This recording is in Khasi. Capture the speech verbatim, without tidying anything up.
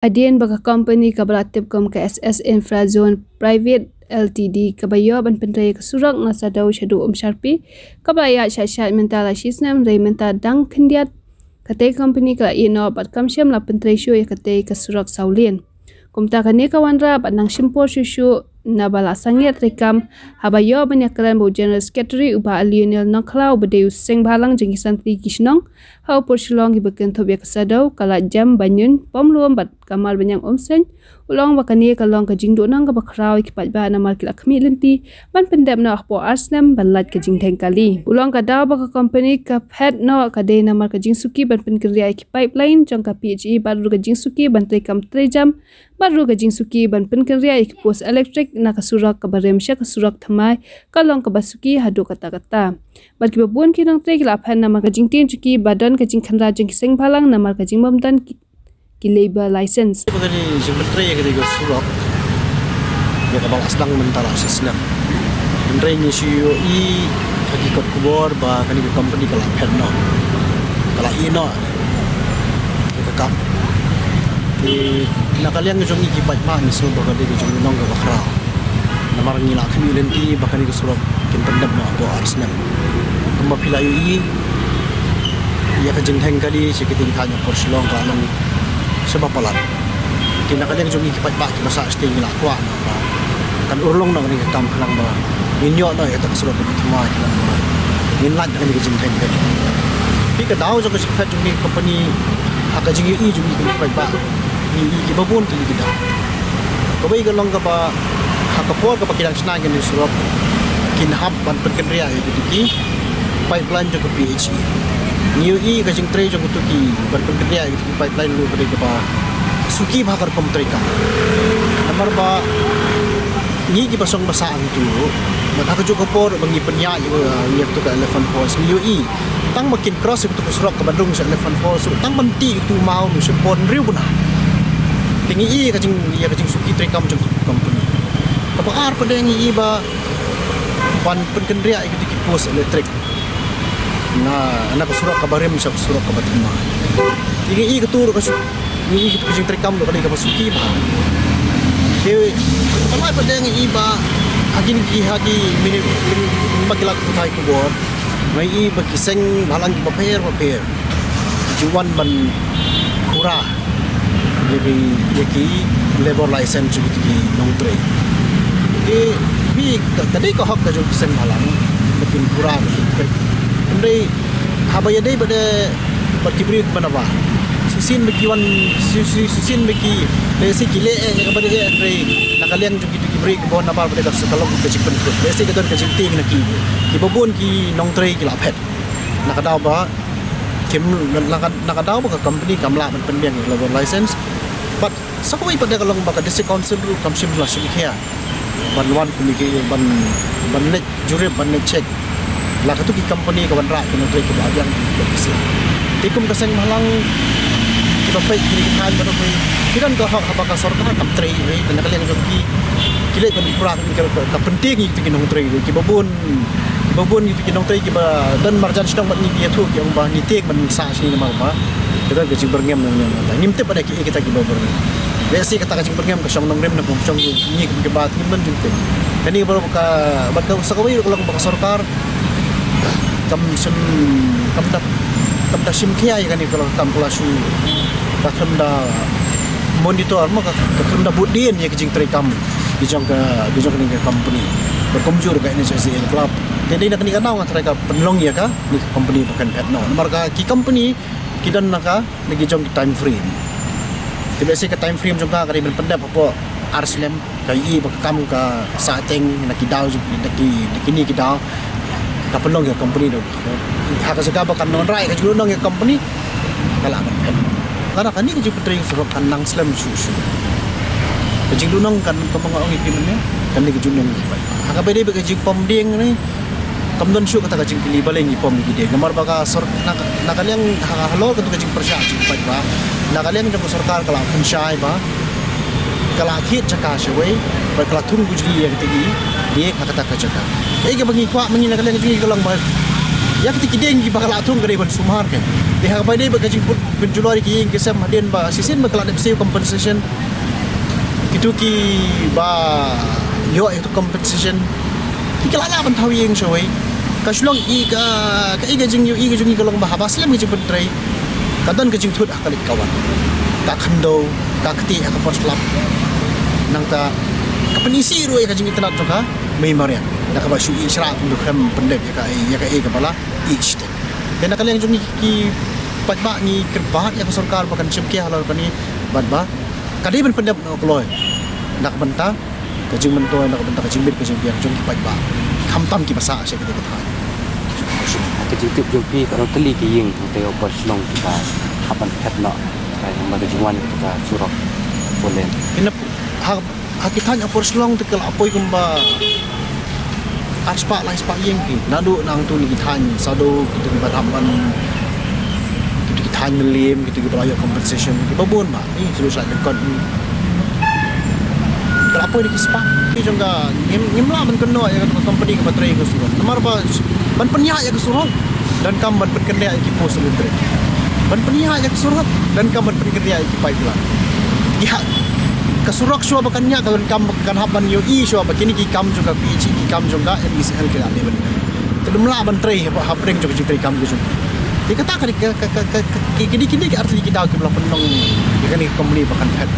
Hadien ba ka company kaba la tip kum ka S S Infrazone Private Limited kaba ïoh ban pyntrei ka surok na Saddew shaduh Umsharpi, kaba la ïaid shah shah mynta la shi snem, hynrei mynta dang khyndiat katei ka company ka la ïeh noh bad kam shym la pyntrei shuh ïa katei ka surok saw lane. Kumta kane ka wanrah bad nang shim por shuh shuh naba la sangeh treikam, haba ïoh ban ïakren bad u General Secretary u Bah Lionel Nongkhlaw uba dei u seng bhalang jong ki Santri ki Shnong ha u por Shillong kiba kynthup ïa ka Saddew, ka Laitjam, Banyun, Pomlum bad ka Marbaniang Umseiñ. U la ong ba kane ka long ka jingduhnong kaba khraw ïa ki paidbah namar ki la khmih lynti ban pyndep noh hapoh ar snem ban lait ka jingdheng kali. U la ong ka daw ba ka company ka phet noh ka dei namar ka jingsuki ban pynkynriah ïa ki pipeline jong ka P H E bad ruh ka jingsuki ban treikam treijam bad ruh ka jingsuki ban pynkynriah ïa ki post elektrik na ka surok kaba rim sha ka surok thymmai ka long kaba suki haduh katta katta. Bad kiba bun ki nongtrei ki la phet namar ka jingtieng jong ki ba don ka jingkhynra jong ki seng bhalang namar ka jingbym don ki, ki labour license. Ba kane jingpyntrei ïa kane ka surok ïa kaba la sdang mynta la shi snem. Hynrei ngi shu ïohi ha ki kot khubor ba kane ka company ka la phet noh, ka la ïeh noh ïa ka kam. Te na ka liang jong ngi ki paidbah ngi sngew ba ka dei ka jingduhnong kaba khraw. Namar ngi la khmih lynti ba kane ka surok kin pyndep noh hapoh ar snem. Kumba phi la ïohi ïa ka jingdheng kali sha ki thaiñ ha por Shillong ka la long shaba palat. Te na ka liang jong ngi ki paidbah kiba sah shatei ngi la kwah noh ba kan urlong noh kane ka kam khnang ba ngin ïoh noh ïa kata ka surok kaba thymmai khnang ba ngin lait da kane ka jingdheng kali. Te ka daw jong ka jingphet jong kane ka company ha ka jingïohi jong ngi ki paidbah, ngi ïohi kiba bun tylli ki daw. Kawei ka long kaba ha ka por kaba ki dang shna kane ka surok kin hap ban pynkynriah ïa kito ki pipeline jong ka P H E. Ngi ïohi ka jingtrei jong kito ki ban pynkynriah ïa kito ki pipeline ruh ka dei kaba suki bha ha ka rukom treikam. Namar ba ngi kiba shong ba sah hangto, bad ha kajuh ka por ba ngi pynïaid ïa, ïa kito ka Elephant Falls, ngi ïohi tang ba kin cross ïa kito ka surok kaban rung sha Elephant Falls ruh, tang ban tih ïa uto u maw ruh shipor hynriew bnai. Te ngi i ïa ka jing, ïa ka jingsuki treikam jong ka company. Kaba ar pat de ngi i ba ban pynkynriah ïa kito ki post elektrik na, na ka surok kaba rim sha ka surok kaba thymmai. Te ngi i kato ruh ka su-, ngi i kato ka jingtreikam ruh ka dei kaba suki bha. Te kaba lai pat de ngi i ba ha kine ki, ha ki minit, minit ba ki la pathai khubor, ngi i ba ki seng bhalang kiba pher bapher ki ju wan ban khura ïa ki, ïa ki labour license jong ki nongtrei. Te phi ka, ka dei ka hok ka jong ki seng bhalang ba kin khura ïa ki. Hynrei haba ïadei bad, bad ki briew kiba nabar, shisien ba ki wan, shi-, shi-, shisien ba ki, lehse ki leh eh ïa kaba dei eh, hynrei na ka liang jong kito ki briew kiba nabar ba dei ka sa ka long ka jingpynkut. Lehse ka don ka jingtieng na ki, kiba bun ki nongtrei ki la phet. Na ka daw ba kim, na ka, na ka daw ba ka company kam lah ban pynbiang ïa ka labour license. Bad sa kawei pat de ka long ba ka District Council ruh kam shym la shim khia ban wan kum ki, ban, ban leit jurip, ban leit check la kato ki company ka wanrah ki nongtrei kiba biang ki, ki, ki sla. Te kum ka seng bhalang kiba peit kine ki thaiñ baroh kawei, ki don ka hok haba ka sorkar kam trei, eh, na ka liang jong ki, ki leit ban khura ka, ka, ka pyntieng ïa kito ki nongtrei, kiba bun, kiba bun ïa kito ki nongtrei kiba don marjan shnong bad ngi ki ïathuh ki ong ba ngi tieng ban sah shane namar ba ka don ka jingbyrngem, ngim tip ba da kiei kita kiba byrngem. Lehse kata ka jingbyrngem ka shong nongrim ne ka shong ngi kum kiba ngim don jingtip. Kane baroh ka, bad ka sa kawei ruh ka long ba ka sorkar kam shym, kam da, kam da shim khia ïa kane ka long, kam, ka la shu, ka khlem da monitor mo, ka, ka khlem da bud dien ïa ka jingtrei kam ki jong ka, ki jong kane ka company. Ba kumjuh ka N H I C L Club. Te dei na kane ka daw nga tharai ka pynlong ïa kane ka company ba kan phet noh. Namar ka ki company ki don na ka, na ki jong ki time frame. Te lehse ka time frame jong ka ka dei ban pyndep hapoh ar snem, ka i ba ka kam ka sah teng na ki daw jong ki, na ki, na kine ki daw. Ka pynlong ïa ka company da ha ka jaka ba kan wanrah ïa ka jingduhnong ïa ka company, ka lah ban phet. Ka dei kane ka jingpyntrei surok kan nang slem shuh shuh. Ka jingduhnong kan, kumba nga ong ïa phi mynne, kane ka jingduhnong ïa phi. Ha kaba dei ba ka jingpom dieng ne, kam don shuh kata ka jingkylli balei ngi pom ngi dieng. Namar ba ka sor-, na ka, na ka liang ha, halor kato ka jingpyrshah jingpait ba na ka liang jong ka sorkar ka la pynshai ba ka la thied jaka shawei, ba ka la thung bujli ïa kata ki dieng ha kata ka jaka. Kaei kaba ngi kwah ma ngi na ka liang jong ngi ka long ba Ïa kata ki dieng kiba ka la thung ka dei ban sumar kein. Te haba dei ba ka jingpynjulor ïa ki ïing ki sem hadien ba shisien ba ka la dep siew compensation. Kito kiba ïoh ïa ka compensation ki la lah ban thaw ïing shawei. Ka shu long i ka, ka i ka jingïohi ka jong i ka long ba haba slem ka jingpyntrei ka don ka jingthut ha ka leit ka wan, ka khyndew, ka ktieh ha ka por slap. Nangta ka pyni sih ruh ïa ka jingitynnad jong ka mei mariang da kaba shu i shrah pynduh khlem pyndep ïa ka, ïa ka ei kaba la i shiteng. Te na ka liang jong ngi ki paidbah ngi kyrpad ïa ka sorkar ba kan shim khia halor kane bad ba ka dei ban pyndep noh kloi na ka bynta ka jingmyntoi, na ka bynta ka jingmit ka jingbiang jong ki paidbah, khamtam kiba sah sha kane ka thaiñ. Ha ka jingtip jong phi, katno tylli ki ïing hangtei ha Upper Shillong kiba hap ban phet noh, ka, namar ka jingwan ka surok four lane? Phi na ha, ha ki thaiñ Upper Shillong te ka la poi kumba ar spah lai spah ïing phi. Naduh nangtu na ki thaiñ Sadok, kito kiba hap ban, kito ki thaiñ Mylliem, kito kiba la ïoh compensation kiba bun ba. Ïa, shu sa lyngkot. Ka la poi da ki spah. Ki jong ka ngim, ngim lah ban kynnoh ïa ka company kaba trei ka surok. Namar ba ban pynïaid ïa ka surok donkam ban pynkynriah ïa ki post elektrik. Ban pynïaid ïa ka surok donkam ban pynkynriah ïa ki pipeline. Ïa ka surok shuwa ba kan ïaid ka donkam kan hap ban ïohi shuwa ba kine ki kam jong ka P H E, ki kam jong ka M E C L ki la dei ban. Te lym lah ban trei ha, hapdeng jong ka jingtrei kam ki jong. Te kata ka, ka, ka, ka, ka, ki, ki, ki, ki, ki artylli ki daw kiba la pynlong ïa kane ka company ba kan phet.